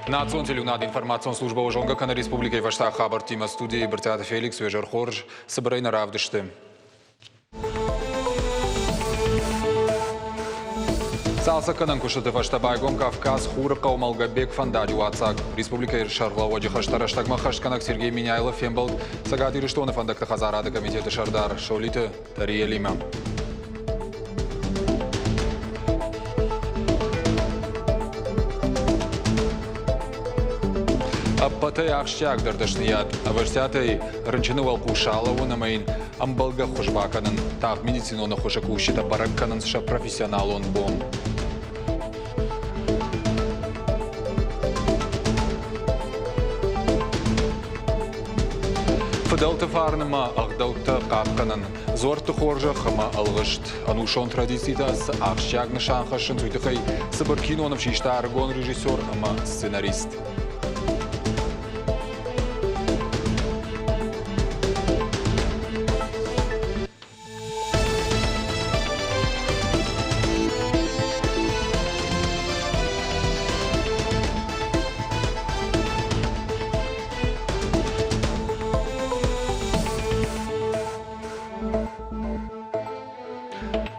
Национ телеуынады информацион службӕ зонгӕ кӕны республикӕйы фӕстаг хабӕрттимӕ студийы Брытъиаты Феликс уе хорз цыбырӕй нӕ равдысты. Цалцӕггӕнӕн куыстыты фӕстӕ байгом Кавказ Хуры хъӕу Малгобек фӕндаджы уаццаг. Республикӕйы сӕргълӕууӕджы хӕстӕ рӕстӕгмӕ хӕстгӕнӕг Сергей Меняйло фембӕлд Цӕгат Ирыстоны фӕндӕгты хӕдзарады комитеты сӕрдар Солиты Тариелимӕ. Ӕппӕтӕй ахсджиагдӕр дӕсныйад ӕвӕстиатӕй рынчыны уӕлхъус алӕууын ӕмӕ йын ӕмбӕлгӕ ӕххуыс бакӕнын. Тагъд медицинон ӕххуысы кусджытӕ бӕрӕг кӕнынц сӕ профессионалон бон. Фыдӕлты фарнымӕ ӕгъдӕуттӕ хъахъхъӕнын, дзуӕртты хорзӕх ӕмӕ ӕлгъыст, ӕнусон традицитӕ цы ахсджиаг нысан хӕссынц, уый тыххӕй цыбыр киноныв систа ӕрыгон режиссер ӕмӕ сценарист.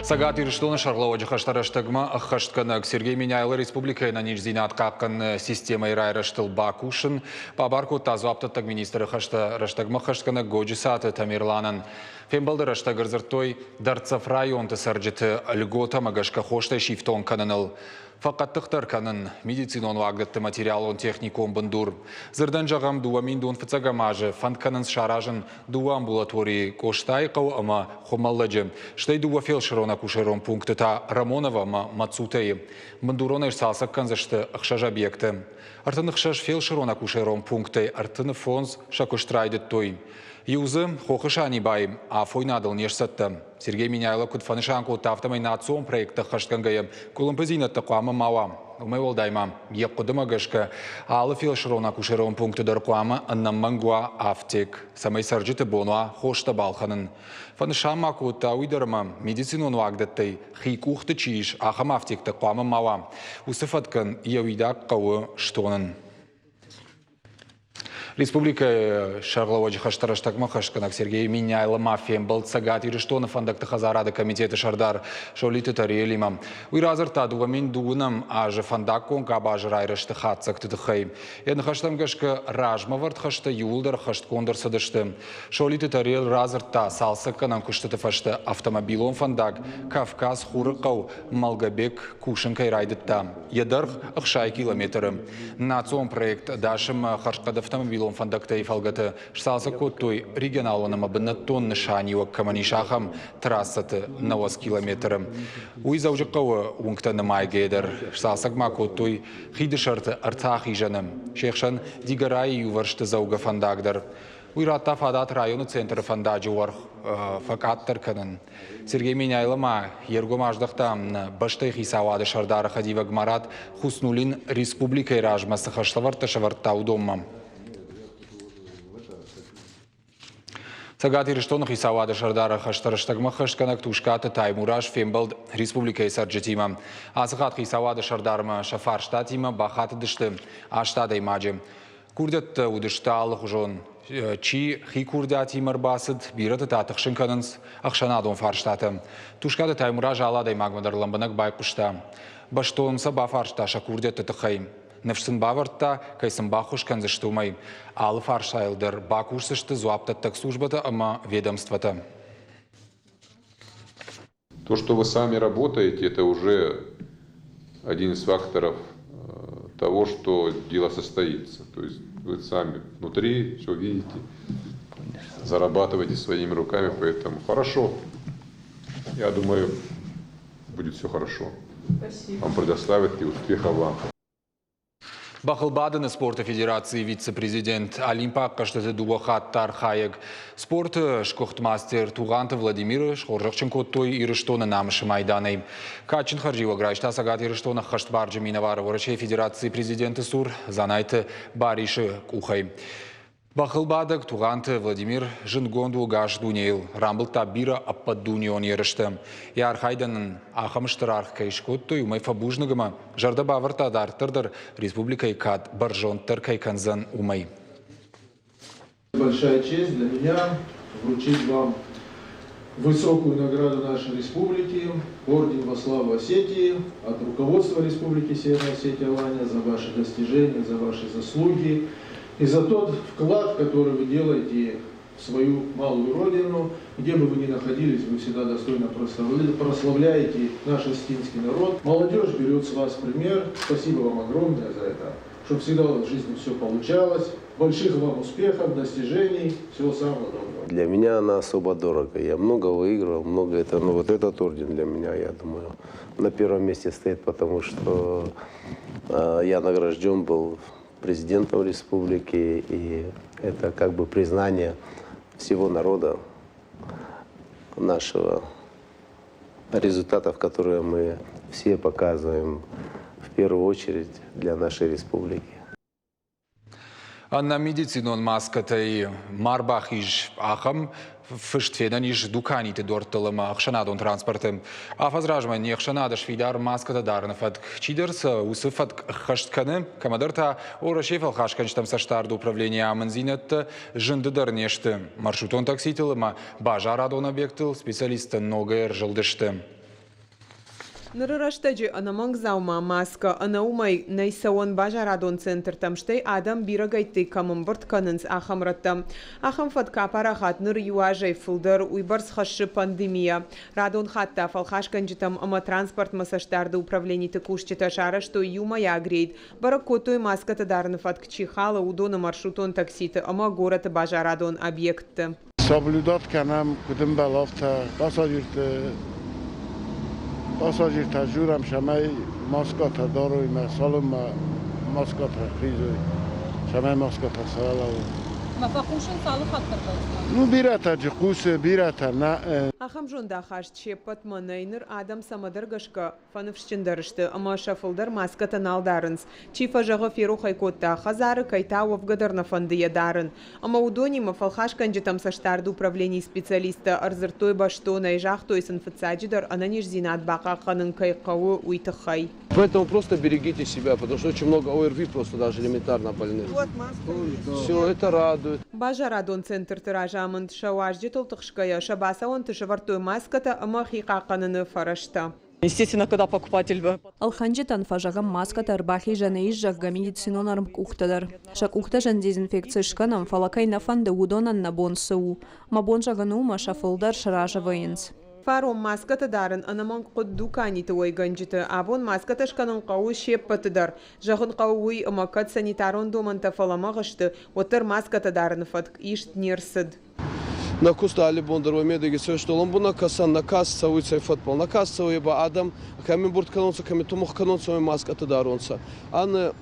Цӕгат Ирыстоны сӕргълӕууӕджы хӕстӕ рӕстӕгмӕ ӕххӕстгӕнӕг Сергей Меняйло республикӕйы ӕнӕниздзинад хъахъхъӕныны системӕйы райрӕзтыл бакусын бабар кодта дзуапдӕттӕг министры хӕстӕ рӕстӕгмӕ ӕххӕстгӕнӕг Годжысаты Тамерланӕн. Фембӕлды рӕстӕг ӕрдзырдтой дӕрддзӕф районты цӕрджыты льготӕмӕ гӕсгӕ хостӕй сифтонг кӕныныл. Фӕхъӕддыхдӕр кӕнын медицинон уагдӕтты материалон-техникон бындур. Дзырдӕн зӕгъӕм, 2000 фыццӕгӕм азы фӕнд кӕнынц саразын дыууӕ амбулаторийы Къостайыхъӕу ӕмӕ Хуымӕллӕджы, стӕй дыууӕ фелсырон-акушерон пункты та Рамоново ӕмӕ Мацутӕйы. Бындуронӕй сцалцӕг кӕндзысты ӕхсӕз объекты. 36 фелсырон-акушерон пунктӕй 35 сӕ куыст райдыдтой. Иу дзы, Хохы Санибайы, афойнадыл не сцӕттӕ. Сергей Меняйло куыд фӕнысан кодта, афтӕмӕй национ проекттӕ ӕххӕстгӕнгӕйӕ къуылымпыдзинӕдтӕ хъуамӕ ма уа. Уымӕй уӕлдай ма, йӕ хъуыдымӕ гӕсгӕ, алы фелсырон-акушерон пункты дӕр хъуамӕ ӕнӕмӕнг уа афтек, цӕмӕй цӕрджыты бон уа хостӕ балхӕнын. Фӕнысан ма кодта уый дӕр ӕмӕ медицинон уагдӕттӕй хи къухты чи ис, ахӕм афтектӕ хъуамӕ ма уа. Уыцы фӕткӕн йӕ уидаг хъӕуы стонын. Республикӕйы сӕргълӕууӕджы хӕстӕ рӕстӕгмӕ хӕсгӕнӕг Сергей Меняйло ма фембӕлд Цӕгат Ирыстоны фӕндӕгты хӕдзарады комитеты сӕрдар Солиты Тариелимӕ. Уый радзырдта 2002 азы фӕндаггон къабазы райрӕзты хатдзӕгты тыххӕй. Йӕ ныхӕстӕм гӕсгӕ, размӕвӕрд хӕстӕ иууылдӕр ӕххӕстгонд ӕрцыдысты. Солиты Тариел радзырдта цалцӕггӕнӕн куыстыты фӕстӕ автомобилон фӕндаг Кавказ-Хурыхъӕу Малгобек кусын кӕй райдыдта. Йӕ дӕргъ 60 километры. Национ проект ӕдас ӕмӕ хӕрзхъӕд автомобилон фӕндӕгтӕй фӕлгӕты сцалцӕг кодтой регионалон ӕмӕ бынӕттон нысаниуӕг кӕмӕн ис, ахӕм трассӕты 90 километры. Уый Дзӕуджыхъӕуы уынгтӕ нымайгӕйӕ дӕр сцалцӕг ма кодтой хиды сӕрты ӕртӕ ахизӕны, се хсӕн Дигорайы иувӕрсты дзӕугӕ фӕндаг дӕр. Уый радта фадат районы центры фӕндаджы уӕрх фӕкъаддӕр кӕнын. Сергей Меняйло ма йе ргом аздӕхта бӕстӕйы хицауады сӕрдары хӕдивӕг Марат Хуснулин республикӕйы размӕ цы хӕслӕвӕрдтӕ сӕвӕрдта, уыдонмӕ. Цӕгат Ирыстоны хицауады сӕрдары хӕстӕ рӕстӕгмӕ хӕстгӕнӕг Тускъаты Таймураз фембӕлд республикӕйы цӕрджытимӕ. Ацы хатт хицауады сӕрдармӕ сӕ фарстатимӕ бахатыдысты аст адӕймаджы. Курдиӕттӕ уыдысты алыхуызон. Чи хи курдиатимӕ ӕрбацыд, бирӕты та тыхсын кӕнынц ӕхсӕнадон фарстатӕ. Тускъаты Таймураз алы адӕймагмӕ дӕр лӕмбынӕг байхъуыста. Бӕстон сӕ бафарста сӕ курдиӕтты тыххӕй. Ныфс сын бавӕрдта, кӕй сын баххуыс кӕндзысты, уымӕй. Алы фарстайыл дӕр бакусдзысты дзуапдӕттӕг службӕтӕ ӕмӕ ведомствотӕ. То, что вы сами работаете, это уже один из факторов того, что дело состоится. То есть вы сами внутри все видите, зарабатываете своими руками, поэтому хорошо. Я думаю, будет все хорошо. Спасибо. Вам предоставят и успехов вам. Бӕхылбадыны спорты федерацийы вице-президент, Олимпаг хъӕзтыты дыууӕ хатты архайӕг, спорты сгуыхт мастер Тугъанты Владимиры схорзӕхджын кодтой Ирыстоны намысы майданӕй. Кадджын хӕрзиуӕг райста Цӕгат Ирыстоны ӕххӕстбарджын минӕвар Уӕрӕсейы Федерацийы президенты цур Дзанайты Барисы къухӕй. Бӕхылбадӕг Тугъанты Владимир зындгонд у ӕгас дунейыл, рамбылдта бирӕ ӕппӕтдунеон ерыстӕ. Йӕ архайдӕн ын ахӕм стыр аргъ кӕй скодтой, уымӕй фӕбузныг ӕмӕ зӕрдӕ бавӕрдта дарддӕр дӕр республикӕйы кад бӕрзонддӕр кӕй кӕндзӕн, уымӕй. Большая честь для меня вручить вам высокую награду нашей республики, орден во славу Осетии от руководства Республики Северная Осетия Алания за ваши достижения, за ваши заслуги и за тот вклад, который вы делаете в свою малую родину. Где бы вы ни находились, вы всегда достойно прославляете наш осетинский народ. Молодежь берет с вас пример. Спасибо вам огромное за это. Чтобы всегда у вас в жизни все получалось. Больших вам успехов, достижений, всего самого доброго. Для меня она особо дорого. Я много выиграл, много это, но вот этот орден для меня, я думаю, на первом месте стоит, потому что я награжден был президентом республики, и это как бы признание всего народа нашего, результатов, которые мы все показываем в первую очередь для нашей республики. Ӕнӕ медицинон маскӕтӕй ма рбахиз ахӕм фыст фенӕн ис дуканиты дуӕрттыл ӕмӕ ӕхсӕнадон транспорты. Афӕдз размӕ не хсӕнады сфидар маскӕтӕ дарыны фӕтк. Чидӕр сӕ уыцы фӕтк ӕххӕст кӕны, кӕмӕдӕр та Уӕрӕсейы фӕлхасгӕнджытӕм цӕстдарды управленийы амынддзинӕдтӕ зынды дӕр не сты. Маршрутон такситыл ӕмӕ базарадон объекттыл специалисттӕ ногӕй ӕрзылдысты. Ныры рӕстӕджы ӕнӕмӕнг дзаума, маскӕ, ӕнӕ уымӕй нӕй цӕуӕн базарадон центртӕм, стӕй адӕм бирӕгӕйттӕй кӕм ӕмбырд кӕнынц, ахӕм рӕттӕм. Ахӕм фӕтк апарахат ныр иу азӕй фылдӕр, уыйбӕрц хӕссы пандемийӕ. Радон хатт та фӕлхасгӕнджытӕм ӕмӕ транспортмӕ цӕстдарды управлениты кусджытӕ сарӕзтой иумӕйаг рейд, бӕрӕг кодтой маскӕтӕ дарыны фӕтк чи халы, уыдоны маршрутон такситы ӕмӕ горӕты базарадон объектты. Соблюдать кӕнӕм, куыд ӕмбӕлы, афтӕ. Пассажирты пассажиртӕ дзурӕм, цӕмӕй маскӕтӕ дарой мӕ цалынмӕ маскӕтӕ хизой, цӕмӕй маскӕтӕ сӕвӕлӕуой. Ма фӕхъусынц алы хатт дӕр бӕлццон? Ну, бирӕтӕ дзы хъусы, бирӕтӕ нӕ. Ахӕм зондахаст се ппӕтмӕ нӕй, ныр адӕм цӕмӕдӕр гӕсгӕ фӕныфсджындӕр сты ӕмӕ сӕ фылдӕр маскӕтӕ нал дарынц. Чи фӕзӕгъы, ферох ӕй кодта, хӕдзары кӕй та уӕвгӕ дӕр нӕ фӕнды йӕ дарын. Ӕмӕ уыдонимӕ фӕлхасгӕнджытӕм цӕстдарды управленийы специалисттӕ ӕрдзырдтой бӕстонӕй, загътой сын фыццаджыдӕр ӕнӕниздзинад бахъахъхъӕнын кӕй хъӕуы, уый тыххӕй. Поэтому просто берегите себя, потому что очень много ОРВИ просто даже элементарно больных. Все это радует. Базарадон центрты разамынд сӕ уазджытыл тыхсгӕйӕ сӕ бацӕуӕнты сӕвӕрдтой маскӕтӕ ӕмӕ хихъахъхъӕныны фӕрӕзтӕ. Естественно, когда покупатель Ӕлхӕнджытӕн фӕзӕгъӕм маскӕтӕ ӕрбахизӕны ис, зӕгъгӕ, медицинон ӕрмкъухтӕ дӕр. Сӕ къухтӕ зын дезинфекци скӕнӕм, фӕлӕ кӕй нӕ фӕнды, уыдонӕн нӕ бон цы у. Мӕ бон зӕгъын у, мӕ сӕ фылдӕр сразы вӕййынц. Фарон маскӕтӕ дарын ӕнӕмӕнг хъуыд дуканиты уӕйгӕнджыты. Абон маскӕтӕ скӕнын хъӕуы се ппӕты дӕр. Зӕгъын хъӕуы уый, ӕмӕ кӕд санитарон домӕнтӕ фӕлӕмӕгъ сты, уӕддӕр маскӕтӕ дарыны фӕтк ист не рцыд. Нӕ куст алли бон дӕр уой медӕги цӕстӕ лӕмбунӕг кӕсӕн, наказ цӕуй цӕй фӕдбӕл. Наказ цӕуй ба адӕм кӕми ӕмбурд кӕнунцӕ, кӕми тумугъ кӕнунцӕ, уоми маскӕтӕ дарунцӕ. Ан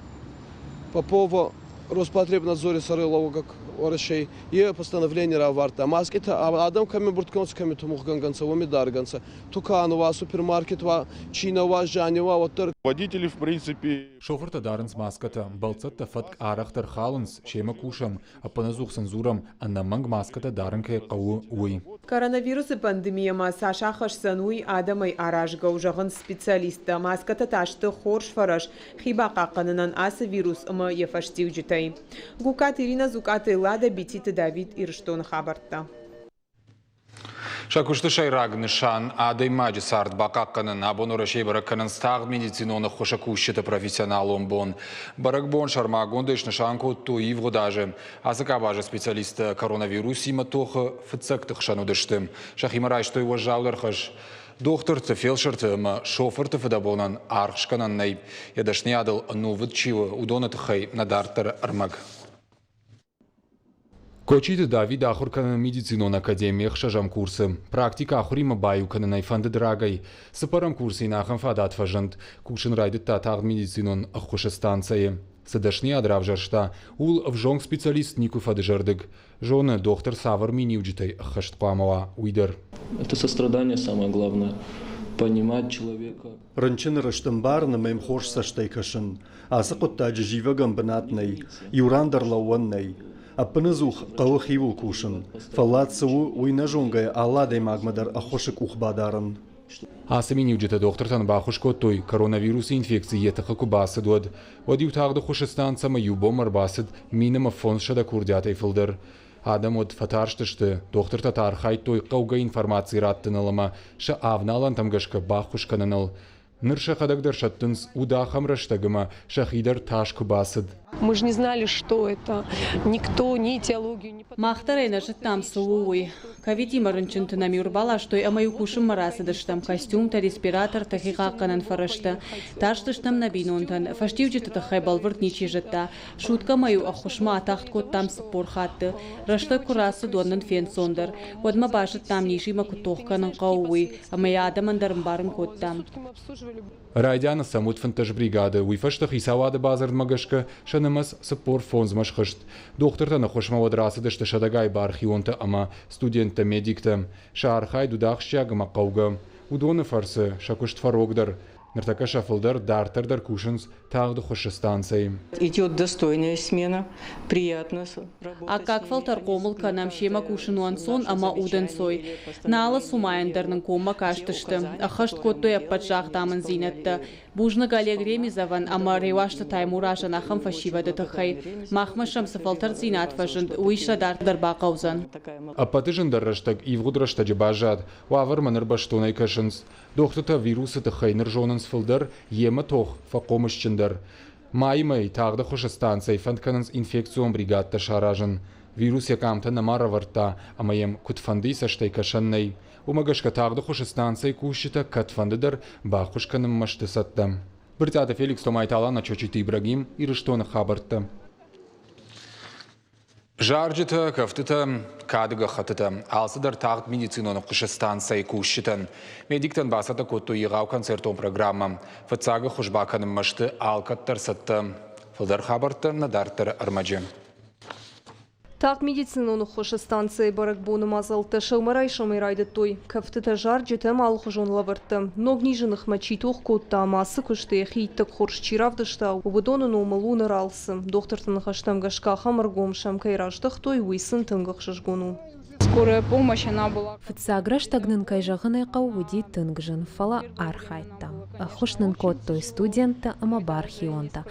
Попова Роспотребнадзори сӕргълӕууӕг Уӕрӕсей е постановление равардта. Маскитӕ адӕм кӕми ӕмбурд кӕнунцӕ, кӕми тумугъгӕнгӕнцӕ, уоми даргӕнцӕ. Тукан уа, супермаркет уа, чи нӕ уа, зиани уа, уӕддӕр. Водители, в принципе... Шофыртӕ дарынц маскӕтӕ, бӕлццӕттӕ фӕтк арӕхдӕр халынц, семӕ кусӕм, ӕппынӕдзух сын дзурӕм, ӕнӕмӕнг маскӕтӕ дарын кӕй хъӕуы, уый. Коронавирусы пандемийӕ ма цас ахӕсдзӕн, уый адӕмӕй аразгӕ у, зӕгъынц специалисттӕ. Маскӕтӕ та сты хорз фӕрӕз хи бахъахъхъӕнынӕн ацы вирус ӕмӕ йӕ фӕстиуджытӕй. Гукаты Иринӕ, Зукъаты Эллада, Бититы Давид, Ирыстоны хабӕрттӕ. Сӕ куысты сӕйраг нысан адӕймаджы цард бахъахъхъӕнын. Абон Уӕрӕсейы бӕрӕг кӕнынц тагъд медицинон ӕххуысы кусджыты профессионалон бон. Бӕрӕгбон сӕрмагондӕй снысан кодтой ивгъуыд азы. Ацы къабазы специалисттӕ коронавирусимӕ тохы фыццӕгты хсӕн уыдысты. Сӕхимӕ райстой уӕззаудӕр хӕс. Дохтырты, фелсырты ӕмӕ шофырты фыдӕбонӕн аргъ скӕнӕн нӕй. Йӕ дӕсныйадыл ӕнувыд чи у, уыдоны тыххӕй нӕ дарддӕры ӕрмӕг. Кочиты Давид ахуыр кӕны медицинон академийы ӕхсӕзӕм курсы. Практикӕ ахуыримӕ баиу кӕнын ӕй фӕндыд рагӕй. Цыппӕрӕм курсы йын ахӕм фадат фӕзынд. Кусын райдыдта тагъд медицинон ӕххуысы станцӕйы. Цы дӕсныйад равзӕрста, ууыл ӕвзонг специалист никуы фӕдызӕрдыг. Зоны, дохтыр цавӕр миниуджытӕй ӕххӕст хъуамӕ уа, уый дӕр. Это сострадание самое главное. Понимать человека. Рынчыны рыст ӕмбарын ӕмӕ йӕм хорз цӕстӕй кӕсын. Ацы хъуыддаджы зивӕгӕн бынат нӕй, иу ран дӕр лӕууӕн нӕй. Ӕппынӕдзух хъӕуы хиуыл кусын. Фӕллад цы у, уый нӕ зонгӕйӕ алы адӕймагмӕ дӕр ӕххуысы къух бадарын. Ацы миниуджытӕ дохтыртӕн баххуыс кодтой, коронавирусы инфекци йӕ тыхы куы бацыд, уӕд. Уӕд-иу тагъд ӕххуысы станцӕмӕ иу бонмӕ ӕрбацыд 1500 курдиатӕй фылдӕр. Адӕм уӕд фӕтарстысты, дохтыртӕ та архайдтой хъӕугӕ информаци раттыныл ӕмӕ сӕ авналӕнтӕм гӕсгӕ баххуыс кӕныныл. Ныр сӕхӕдӕг дӕр сӕттынц, уыд ахӕм рӕстӕг ӕмӕ сӕхи дӕр тас куы бацыд. Мы же не знали, что это. Никто ни теологию, ни... Мах дӕр ӕй нӕ зыдтам, цы у, уый. Ковидимӕ рынчынты нӕм-иу ӕрбаластой ӕмӕ-иу кусынмӕ рацыдыстӕм костюмтӕ, респиратортӕ, хихъахъхъӕнӕн фӕрӕзтӕ. Тарстыстӕм нӕ бинонтӕн. Фӕстиуджыты тыххӕй бӕлвырд ничи зыдта. Суткӕмӕ-иу ӕххуысмӕ атагъд кодтам 40 хатты. Рӕстӕг куы рацыд, уӕд нын фенцондӕр. Уӕдмӕ базыдтам, низимӕ куыд тох кӕнын хъӕуы, уый, ӕмӕ йӕ адӕмӕн дӕр ӕмбарын кодтам. Райдианы сӕм уыд 15 бригады, уый фӕстӕ хицауады бадзырдмӕ гӕсгӕ сӕ нымӕц 45-мӕ схызт. Дохтыртӕн ӕххуысмӕ уӕд рацыдысты сӕдӕгай бархионтӕ ӕмӕ студенттӕ-медиктӕ. Сӕ архайд уыд ахсджиаг ӕмӕ хъӕугӕ. Уыдоны фӕрцы сӕ куыст фӕрогдӕр. Ныртӕккӕ сӕ фылдӕр дарддӕр дӕр кусынц тагъд ӕххуысы станцӕйы. Идет достойная смена, приятно. Аккаг фӕлтӕр хъомыл кӕнӕм, семӕ кусын у ӕнцон ӕмӕ удӕнцой. Нӕ алы цумайӕн дӕр нын коммӕ кастысты, ӕххӕст кодтой ӕппӕт загъд амындзинӕдтӕ. Бузныг Олег Ремезовӕн ӕмӕ Реуазты Таймуразӕн ахӕм фӕсивӕды тыххӕй. Махмӕ сӕм цы фӕлтӕрддзинад фӕзынд, уый сӕ дарддӕр бахъӕудзӕн. Ӕппӕты зындӕр рӕстӕг ивгъуыд рӕстӕджы баззад. Уавӕрмӕ ныр бӕстонӕй кӕсынц. Дохтыртӕ вирусы тыххӕй ныр зонынц фылдӕр, йемӕ тох фӕхъомысджындӕр. Майы мӕй тагъд ӕххуысы станцӕйы фӕнд кӕнынц инфекцион бригадтӕ саразын. Вирус йӕ къамтӕ нӕма ӕрӕвӕрдта ӕмӕ йӕм куыдфӕндыйы цӕстӕй кӕсӕн нӕй. Уымӕ гӕсгӕ тагъд ӕххуысы станцӕйы кусджытӕ кӕдфӕндыдӕр баххуыс кӕнынмӕ сты цӕттӕ. Брытъиаты Феликс, Томайты Алана, Чочиты Ибрагим, Ирыстоны хабӕрттӕ. Зарджытӕ, кӕфтытӕ, кады гӕххӕттытӕ, алцыдӕр тагъд медицинон ӕххуысы станцӕйы кусджытӕн. Медиктӕн бацӕттӕ кодтой егъау концертон программӕ. Фыццаг ӕххуыс бакӕнынмӕ сты алкӕддӕр цӕттӕ. Фылдӕр хабӕрттӕ нӕ дарддӕры ӕрмӕджы. Тагъд медицинон ӕххуысы станцӕйы бӕрӕгбоны мадзӕлттӕ сӕумӕрайсомӕй райдыдтой. Кӕфтытӕ, зарджытӕ ӕмӕ алыхуызон лӕвӕрттӕ. Ног низы ныхмӕ чи тох кодта ӕмӕ ацы куысты йӕхи иттӕг хорз чи равдыста, уыдоны номыл у ныр алцы. Дохтырты ныхӕстӕм гӕсгӕ ахӕм ӕргом сӕм кӕй раздӕхтой, уый сын тынг ӕхсызгон у. Скорая помощь, она была. Фыццаг рӕстӕг нын, кӕй зӕгъын ӕй хъӕуы, уыди тынг зын, фӕлӕ архайдтам. Ӕххуыс нын кодтой студенттӕ ӕмӕ бархионтӕ.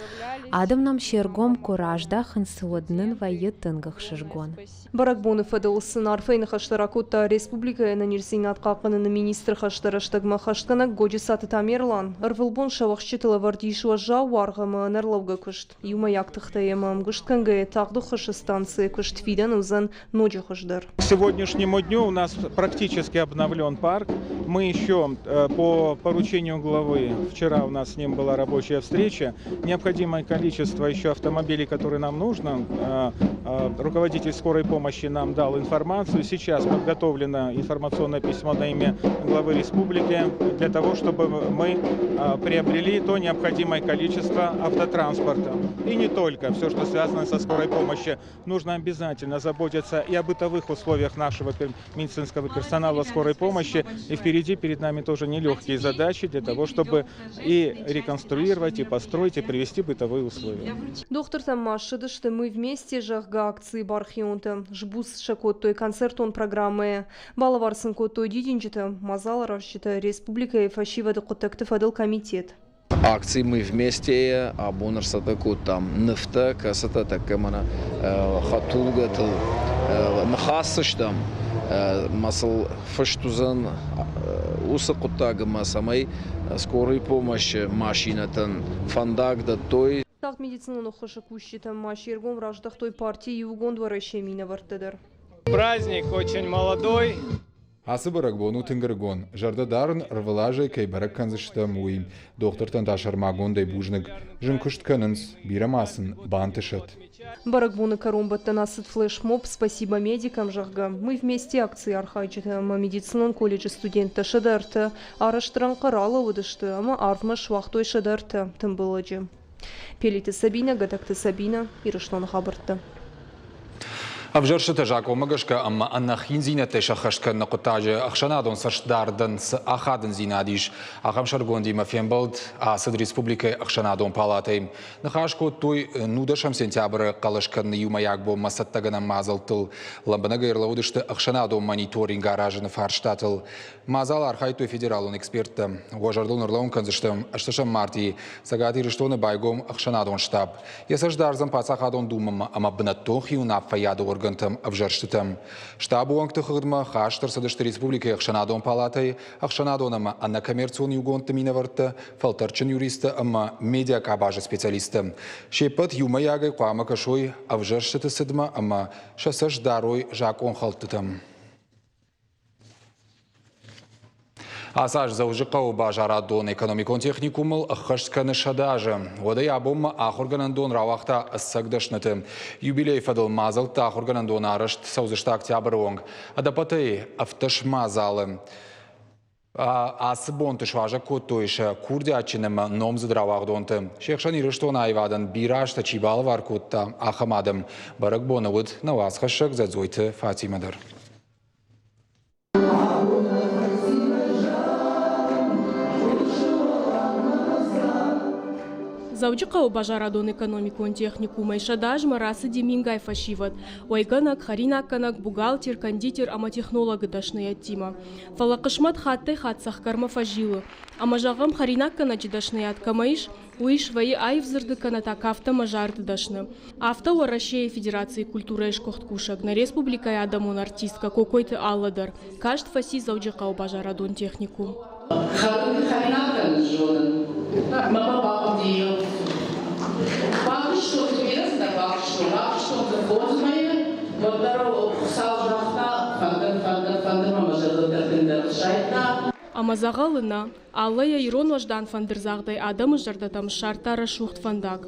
Адӕм нӕм се ргом куы раздахынц, уӕд нын вӕййы тынг ӕхсызгон. Бӕрӕгбоны фӕдыл сын арфӕйы ныхӕстӕ ракодта республикӕйы ӕнӕниздзинад хъахъхъӕныны министры хӕсты рӕстӕгмӕ хӕстгӕнӕг Годжысаты Тамерлан. Ӕрвылбон сӕ уӕхсчытыл ӕвӕрд ис уӕззау уаргъ ӕмӕ ӕнӕрлӕугӕ куыст. Иумӕйаг тыхтӕй ӕмӕ ӕмгуыст кӕнгӕйӕ тагъд ӕххуысы станцӕйы куыст фидӕны уыдзӕн ноджы хуыздӕр. К сегодняшнему дню у нас практически обновлен парк. Мы еще по поручению главы, вчера у нас с ним была рабочая встреча, необходимое количество еще автомобилей, которые нам нужно, руководитель скорой помощи нам дал информацию. Сейчас подготовлено информационное письмо на имя главы республики для того, чтобы мы приобрели то необходимое количество автотранспорта. И не только, все, что связано со скорой помощью. Нужно обязательно заботиться и о бытовых условиях нашего медицинского персонала скорой помощи. И впереди перед нами тоже нелегкие задачи для того, чтобы и реконструировать, и построить, и привести бытовые условия. Дохтыртӕм ма ссыдысты «Мы вместе», зӕгъгӕ, акцийы бархионтӕ. Сбуц сӕ кодтой концертон программӕйӕ. Балӕвар сын кодтой дидинджытӕ, мадзаларазджытӕ, республикӕйы фӕсивӕды хъуыддӕгты фӕдыл комитет. Акци «Мы вместе» абон ӕрцӕттӕ кодтам нывтӕ, кӕцытӕ тӕккӕ мӕнӕ хӕдтулгӕтыл ныхасдзыстӕм. Ма сыл фыст уыдзӕн уыцы хъуыддаг ӕмӕ цӕмӕй скорый помощь машинӕтӕн фӕндаг дӕттой. Тагъд медицинон ӕххуысы кусджытӕм ма се ргом раздӕхтой парти Иугонд Уӕрӕсе минӕвӕрттӕ дӕр. Праздник очень молодой. Ацы бӕрӕгбон у тынг ӕрыгон. Зӕрдӕ дарын, ӕрвылазӕй кӕй бӕрӕг кӕндзыстӕм, уый. Дохтыртӕн та сӕрмагондӕй бузныг. Зын куыст кӕнынц, бирӕ ма сын бантысӕд. Бӕрӕгбоны кӕронбӕттӕн ацыд флешмоб «Спасибо медикам», зӕгъгӕ. Мы вместе акцийы архайджытӕ ӕмӕ медицинон колледжы студенттӕ 103 арӕзт рӕнхъы ралӕууыдысты ӕмӕ арвмӕ суагътой 103 тымбылӕджы. Пелиты Сабинӕ, Гӕдӕгты Сабинӕ, Ирыстоны хабӕрттӕ. Ӕвзӕрстытӕ закъонмӕ гӕсгӕ ӕмӕ ӕнӕхиндзинӕдтӕй сӕххӕст кӕныны хъуыддаджы ӕхсӕнадон цӕстдардӕн цы ахадындзинад ис, ахӕм сӕргондимӕ фембӕлд ацыд республикӕйы ӕхсӕнадон палатӕйы. Ныхас кодтой 19 сентябры хъӕлӕс кӕныны иумӕйаг бонмӕ цӕттӕгӕнӕн мадзӕлттыл. Лӕмбынӕгӕй ӕрлӕууыдысты ӕхсӕнадон мониторинг аразыны фарстатыл. Мадзалы архайдтой федералон эксперттӕ. Уӕ зӕрдыл нырлӕууын кӕндзыстӕм, 8 мартъийы Цӕгат Ирыстоны байгом ӕхсӕнадон штаб. Йӕ цӕст дардзӕн Паддзахадон Думӕмӕ ӕмӕ бынӕттон хиуынаффӕйады органтӕм ӕвзӕрстытӕм. Штабы уӕнгты хыгъдмӕ хаст ӕрцыдысты республикӕйы ӕхсӕнадон палатӕйы, ӕхсӕнадон ӕмӕ ӕнӕкоммерцион иугондты минӕвӕрттӕ, фӕлтӕрдджын юристтӕ ӕмӕ медиакъабазы специалисттӕ. Се ппӕт иумӕйагӕй хъуамӕ кӕсой ӕвзӕрстыты цыдмӕ ӕмӕ сӕ цӕст дарой закъонхӕлдтытӕм. Ацы аз Дзӕуджыхъӕуы базарадон-экономикон техникумыл ӕххӕст кӕны 100 азы. Уӕдӕй абонмӕ ахуыргӕнӕндон рауагъта ӕцӕг дӕсныты. Юбилейы фӕдыл мадзӕлттӕ ахуыргӕнӕндоны арӕзт цӕудзысты октябры онг. Ӕдӕппӕтӕй 17 мадзалы. Ацы бонты суазӕг кодтой сӕ курдиатджын ӕмӕ номдзыд рауагъдонты. Се хсӕн Ирыстоны аивадӕн бирӕ азтӕ чи балӕвар кодта, ахӕм адӕм. Бӕрӕгбоны уыд нӕ уацхӕссӕг Дзӕдзойты Фатимӕ дӕр. Дзӕуджыхъӕуы базарадон-экономикон техникумӕй 100 азмӕ рацыди мингай фӕсивӕд, уӕйгӕнӕг, хӕринаггӕнӕг, бухгалтер, кондитер ӕмӕ технологы дӕсныйӕдтимӕ. Фӕлӕ хъысмӕт хаттӕй-хатт цӕхгӕрмӕ фӕзилы. Ӕмӕ, зӕгъӕм, хӕринаггӕнӕджы дӕсныйад кӕмӕ ис, уый свӕййы аив дзырды кӕнӕ та кафт ӕмӕ зарды дӕсны. Афтӕ Уӕрӕсейы Федерацийы культурӕйы сгуыхт кусӕг, нӕ республикӕйы адӕмон артисткӕ Кокойты Алла дӕр каст фӕци Дзӕуджыхъӕуы базарадон техникум. Хӕринаггӕнӕн зонын мӕ бахъуыди. Бакуыстон дзы бирӕ цыдӕр бакуыстон. Бакуыстон дзы фондз мӕйы, уӕддӕр Хуыцау загъта, фӕндыр, фӕндыр, фӕндыр мӕ мӕ зӕрдыл дӕр тынгдӕр ӕхсайдта. Ӕмӕ дзӕгъӕлы нӕ, Аллӕ йӕ ирон уӕздан фӕндырдзагъдӕй адӕмы зӕрдӕтӕм ссардта рӕсугъд фӕндаг.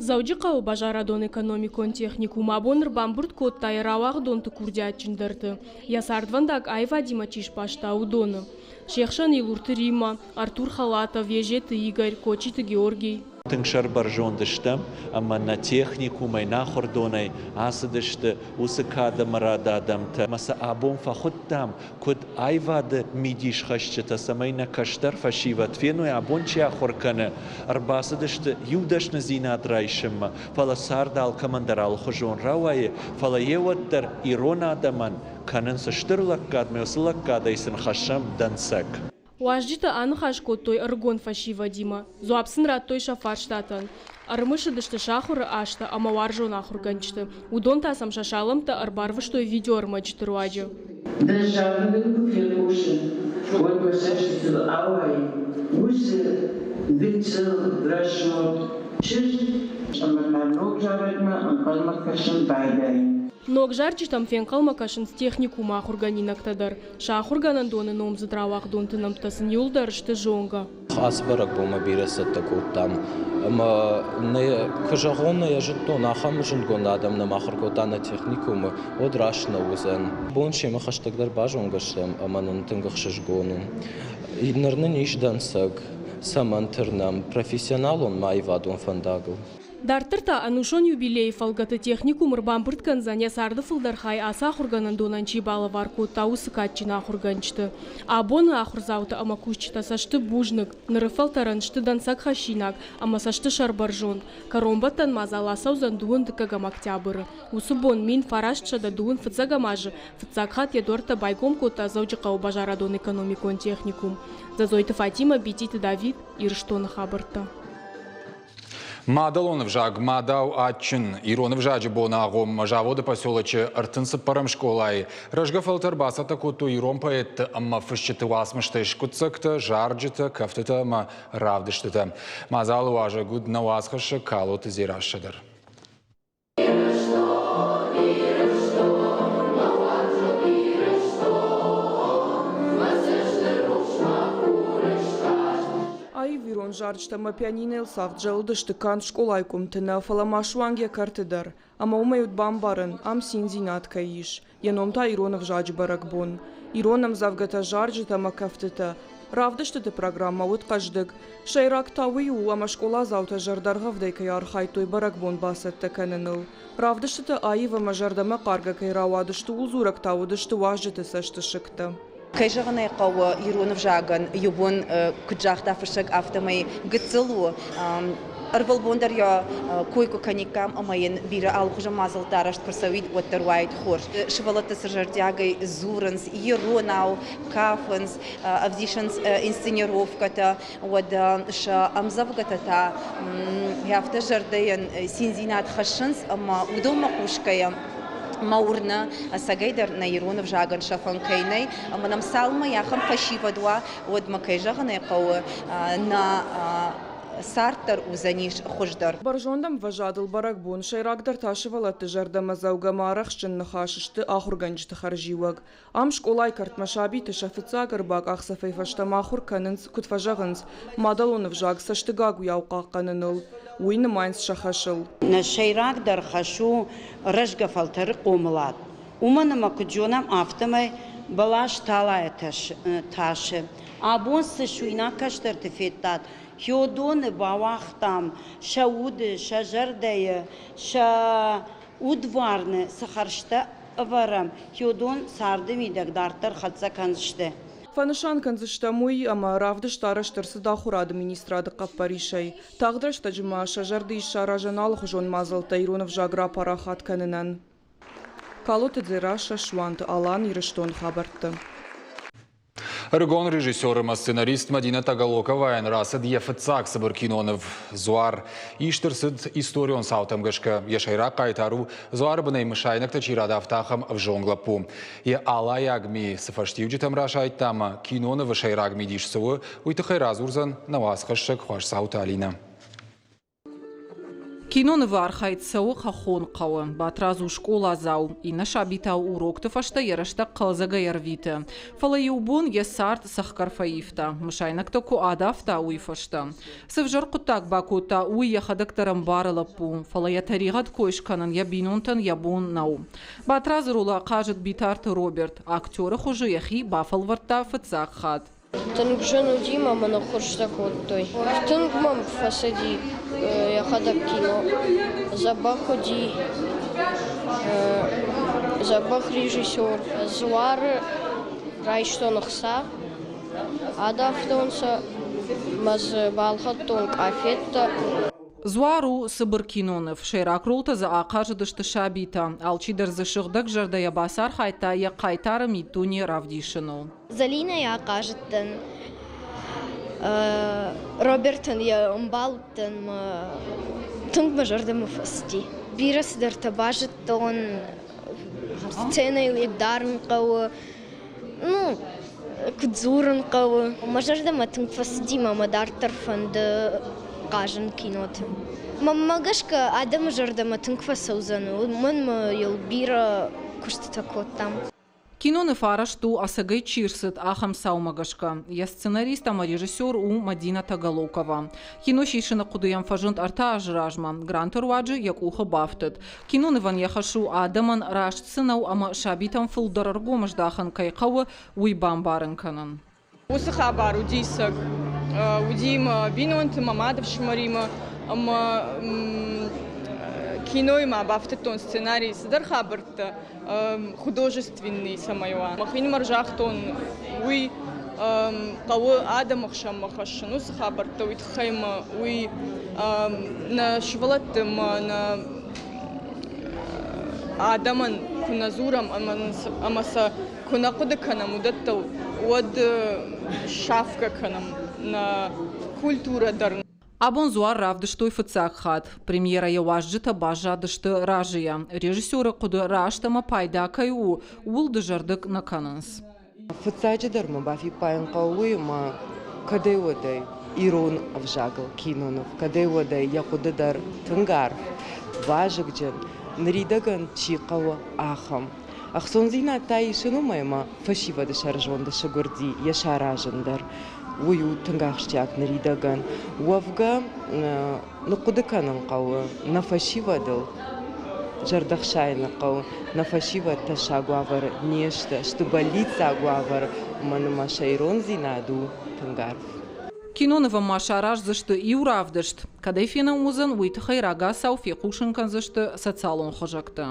Дзӕуджыхъӕуы базарадон-экономикон техникум абон ӕрбамбырд кодта йӕ рауагъдонты курдиатджындӕрты, йӕ цардвӕндаг аивадимӕ чи сбаста, уыдоны. Се хсӕн Илурты Риммӕ, Артур Халатов, Езеты Игорь, Кочиты Георгий. Тынг сӕрбӕрзонд стӕм ӕмӕ нӕ техникумӕй, нӕ ахуырдонӕй ацыдысты уыцы кад ӕмӕ рады адӕмтӕ. Ӕмӕ сӕ абон фӕхуыдтам, куыд аивады мидисхӕсджытӕ, цӕмӕй нӕ кӕстӕр фӕсивӕд феной, абон чи ахуыр кӕны, ӕрбацыдысты иу дӕсныдзинад райсынмӕ, фӕлӕ цард алкӕмӕн дӕр алыхуызон рауайы, фӕлӕ йе уӕддӕр ирон адӕмӕн кӕнынц стыр лӕггад, ӕмӕ уыцы лӕггадӕй сын хӕссӕм дӕнцӕг. Уазджытӕ аныхас кодтой ӕрыгон фӕсивӕдимӕ, дзуапп сын радтой сӕ фарстатӕн. Ӕрымысыдысты сӕ ахуыры азтӕ ӕмӕ уарзон ахуыргӕнджыты. Уыдон та сӕм сӕ салӕмттӕ ӕрбарвыстой видеоӕрмӕджыты руаджы. Дӕ зарӕгыл куы фехъусын, уӕд мӕ цӕстытыл ауайы уыцы гыццыл рӕсугъд чызг ӕмӕ та ног зарӕгмӕ ӕнхъӕлмӕ кӕсын байдайын. Ног зарджытӕм фенхъӕлмӕ кӕсынц техникумы ахуыргӕнинӕгтӕ дӕр. Сӕ ахуыргӕнӕндоны номдзыд рауагъдонты нӕмттӕ сын иуылдӕр сты зонгӕ. Ацы бӕрӕгбонмӕ бирӕ цӕттӕ кодтам ӕмӕ нӕ, куы зӕгъон, нӕ йӕ зыдтон, ахӕм зындгонд адӕм нӕм ахуыр кодта нӕ техникумы, уӕд раст нӕ уыдзӕн. Бон семӕ хӕстӕгдӕр базонгӕ стӕм ӕмӕ нын тынг ӕхсызгон у. Ныр нын ис дӕнцӕг, цӕмӕн тырнӕм профессионалон ма аивадон фӕндагыл. Дарддӕр та ӕнусон юбилейы фӕлгӕты техникум ӕрбамбырд кӕндзӕн йӕ царды фылдӕр хай ацы ахуыргӕнӕндонӕн чи балӕвар кодта, уыцы кадджын ахуыргӕнджыты. Абоны ахуырдзаутӕ ӕмӕ кусджытӕ сӕ сты бузныг, ныры фӕлтӕрӕн сты дӕнцӕгхӕссинаг ӕмӕ сӕ сты сӕрбӕрзонд. Кӕронбӕттӕн мадзал ацӕудзӕн дыууын дыккӕгӕм октябры. Уыцы бон 1925 фыццӕгӕм азы фыццаг хатт йӕ дуӕрттӕ байгом кодта Дзӕуджыхъӕуы базарадон-экономикон техникум. Дзӕдзойты Фатимӕ, Бититы Давид, Ирыстоны хабӕрттӕ. Мадӕлон ӕвзаг мадау адджын. Ирон ӕвзаджы боны агъоммӕ заводы поселочы 34-ӕм скъолайы рӕзгӕ фӕлтӕр бацӕттӕ кодтой ирон поэтты ӕмӕ фысджыты уацмыстӕй скъуыддзӕгтӕ, зарджытӕ, кӕфтытӕ ӕмӕ равдыстытӕ. Мадзалы уазӕг уыд нӕ уацхӕссӕг Калоты Дзерассӕ дӕр. Аив ирон зарджытӕ ӕмӕ пианинойыл цагъд зӕлыдысты канд скъолайы къуымты нӕ, фӕлӕ ма суанг йӕ кӕрты дӕр. Ӕмӕ уымӕй уыд бамбарӕн, ам циндзинад кӕй ис. Йӕ ном та ирон ӕвзаджы бӕрӕгбон. Ирон ӕмдзӕвгӕтӕ, зарджытӕ ӕмӕ кӕфтытӕ. Равдыстыты программӕ уыд хъӕздыг. Сӕйраг та уый у, ӕмӕ скъоладзаутӕ зӕрдӕргъӕвдӕй кӕй архайдтой бӕрӕгбон бацӕттӕ кӕныныл. Равдыстытӕ аив ӕмӕ зӕрдӕмӕхъаргӕ кӕй рауадысты, ууыл дзурӕг та уыдысты уазджыты цӕстысыгтӕ. Кӕй зӕгъын ӕй хъӕуы, ирон ӕвзагӕн иу бон, куыд загъта фыссӕг, афтӕмӕй гыццыл у. Ӕрвылбон дӕр йӕ кой куы кӕниккам ӕмӕ йын бирӕ алыхуызон мадзӕлттӕ арӕзт куы рцӕуид, уӕддӕр уаид хорз. Сывӕллӕттӕ цы зӕрдиагӕй дзурынц, иронау кафынц, ӕвдисынц инсценировкӕтӕ, уӕд сӕ ӕмдзӕвгӕтӕ та афтӕ зӕрдӕйӕн циндзинад хӕссынц ӕмӕ уыдонмӕ хъусгӕйӕ мӕ уырны, ӕцӕгӕйдӕр нӕ ирон ӕвзагӕн сӕфӕн кӕй нӕй, ӕмӕ нӕм цалынмӕ ахӕм фӕсивӕд уа, уӕдмӕ, кӕй зӕгъын ӕй хъӕуы, нӕ цард дӕр уыдзӕнис хуыздӕр. Бӕрзонд ӕмвӕзадыл бӕрӕгбон, сӕйрагдӕр та сывӕллӕтты зӕрдӕмӕдзӕугӕ ӕмӕ арӕхстджын ныхас сты ахуыргӕнджыты хӕрзиуӕг. Ам скъолайы кӕртмӕ сабиты сӕ фыццаг ӕрбакъахдзӕфӕй фӕстӕмӕ ахуыр кӕнынц, куыд фӕзӕгъынц, мадӕлон ӕвзаг цӕстыгагуыйау хъахъхъӕныныл. Уый нымайынц сӕ хӕсыл. Нӕ сӕйрагдӕр хӕс у рӕзгӕ фӕлтӕры хъомылад. Уымӕн ӕмӕ куыд зонӕм, афтӕмӕй бӕлас талайӕ тасы. Абон цы суинаг кӕстӕрты федтат, хиодоны бауагътам сӕ уды, сӕ зӕрдӕйы, сӕ удварны цы хӕрзтӕ ӕвӕрӕм, уыдон царды мидӕг дарддӕр хӕццӕ кӕндзысты. Фӕнысан кӕндзыстӕм уый, ӕмӕ равдыст арӕзт ӕрцыд Ахуырады министрады хъӕппӕрисӕй. Тагъд рӕстӕджы ма сӕ зӕрды ис саразӕн алыхуызон мадзӕлттӕ ирон ӕвзаг рапарахат кӕнынӕн. Калоты Дзерассӕ, Суанты Алан, Ирыстоны хабӕрттӕ. Ӕрыгон режиссер ӕмӕ сценарист Мадина Тагалоковайӕн рацыд йӕ фыццаг цыбыр киноныв «Дзуар». Ист ӕрцыд историон цаутӕм гӕсгӕ. Йӕ сӕйраг хъайтар у, дзуары бынӕй мысайнӕгтӕ чи радавта, ахӕм ӕвзонг лӕппу. Йӕ алайаг ми цы фӕстиуджытӕм расайдта ӕмӕ кинонывы сӕйраг мидис цы у, уый тыххӕй радзурдзӕн нӕ уацхӕссӕг Хуасдзауты Алинӕ. Кинонывы архайд цӕуы хӕххон хъӕуы. Батрадз у скъоладзау. Иннӕ сабитау урокты фӕстӕ йӕ рӕстӕг хъӕлдзӕгӕй ӕрвиты. Фӕлӕ иу бон йӕ цард цӕхгӕр фӕивта, мысайнӕгтӕ куы адавта, уый фӕстӕ. Цы взӕр хъуыддаг бакодта, уый йӕхӕдӕг дӕр ӕмбары лӕппу, фӕлӕ йӕ тӕригъӕд кой скӕнын йӕ бинонтӕн йӕ бон нӕу. Батрадзы ролы ахъазыд Битарты Роберт. Актеры хуызы йӕхи бафӕлвӕрдта фыццаг хатт. Тынг зын уыди мӕ мын ӕххуырстӕ кодтой. Тынг мӕм фӕцыди йӕхӕдӕг кино. Дзӕбӕх уыди, дзӕбӕх режиссер. Дзуары райстон ӕхца, адавтон сӕ мӕ дзы балхӕдтон къафеттӕ. Дзуар у цыбыр киноныв. Сӕйраг ролтӕ дзы ахъазыдысты сабитӕ. Алчидӕр дзы сыгъдӕг зӕрдӕйӕ бацархайдта йӕ хъайтары миддуне равдисыныл. Зӕлинӕйы ахъазыдтӕн, Робертӕн йӕ ӕмбал уыдтӕн мӕ тынг мӕ зӕрдӕмӕ фӕцыди. Бирӕ цыдӕртӕ базыдтон, сценӕйыл йӕ дарын хъӕуы, ну, куыд дзурын хъӕуы. Мӕ зӕрдӕмӕ тынг фӕцыди мӕ мӕ дарддӕр фӕнды хъазын киноты. Мӕнмӕ гӕсгӕ адӕмы зӕрдӕмӕ тынг фӕцӕудзӕн, уымӕн ӕмӕ йыл бирӕ куыстытӕ кодтам. Киноныв арӕзт у, ӕцӕгӕй чи рцыд, ахӕм цаумӕ гӕсгӕ. Йӕ сценарист ӕмӕ режиссер у Мадина Тагалокова. Кино сисыны хъуыды йӕм фӕзынд ӕртӕ азы размӕ. Гранты руаджы йӕ къухы бафтыд. Кинонывӕн йӕ хӕс у адӕмӕн раст цы нӕу ӕмӕ сабитӕм фылдӕр ӕргом здахын кӕй хъӕуы, уый бамбарын кӕнын. Уыцы хабар уыди цӕг. Уыди мӕ бинонты, мӕ мадыфсымӕримӕ ӕмӕ кинойы ма бафтыдтон сценарий цыдӕр хабӕрттӕ художественный цӕмӕй уа. Мӕхинымӕр загътон, уый хъӕуы адӕмы хсӕнмӕ хӕссын уыцы хабӕрттӕ, уый тыххӕй мӕ уый нӕ сывӕллӕтты мӕ нӕ адӕмӕн куы нӕ дзурӕм ӕмӕ сӕ куы нӕ хъуыды кӕнӕм уыдӕттыл, уӕд сафгӕ кӕнӕм нӕ культурӕ дӕр. Абон дзуар равдыстой фыццаг хатт. Премьерӕйы уазджытӕ баззадысты разыйӕ. Режиссеры хъуыды раст ӕмӕ пайда кӕй у, ууыл дызӕрдыг нӕ кӕнынц. Фыццаджыдӕр мӕ бафиппайын хъӕуы уый, ӕмӕ кӕдӕй-уӕдӕй ирон ӕвзагыл киноныв, кӕдӕй-уӕдӕй йӕ хъуыды дӕр тынг арф, вазыгджын, ныридӕгӕн чи хъӕуы, ахӕм. Ӕхцондзинад та исын уымӕй ӕмӕ фӕсивӕды сӕрызонды сыгуырди йӕ саразын дӕр. Уый у тынг ахсджиаг ныридӕгӕн. Уӕвгӕ, ныхъхъуыды кӕнын хъӕуы нӕ фӕсивӕдыл, зӕрдӕхсайыны хъӕуы. Нӕ фӕсивӕд тӕссаг уавӕры не сты, сты бӕллиццаг уавӕры. Уымӕн ӕмӕ сӕ ирондзинад у тынг арф. Кинонывӕн ма сараздзысты иу равдыст. Кӕд ӕй фенӕн уыдзӕн, уый тыххӕй рагацау фехъусын кӕндзысты социалон хызӕгты.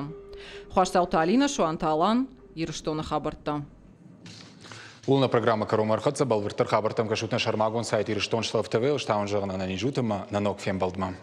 Хуасдзауты Алинӕ, Суанты Алан, Ирыстоны хабӕрттӕ. Ууыл нӕ программӕ кӕронмӕ ӕрхӕццӕ. Бӕлвырддӕр хабӕрттӕм кӕсут нӕ сӕрмагонд сайт Ирыстон ТВ-ыл. Стауын зӕгъын ӕнӕниз ут ӕмӕ нӕ ног фембӕлдмӕ.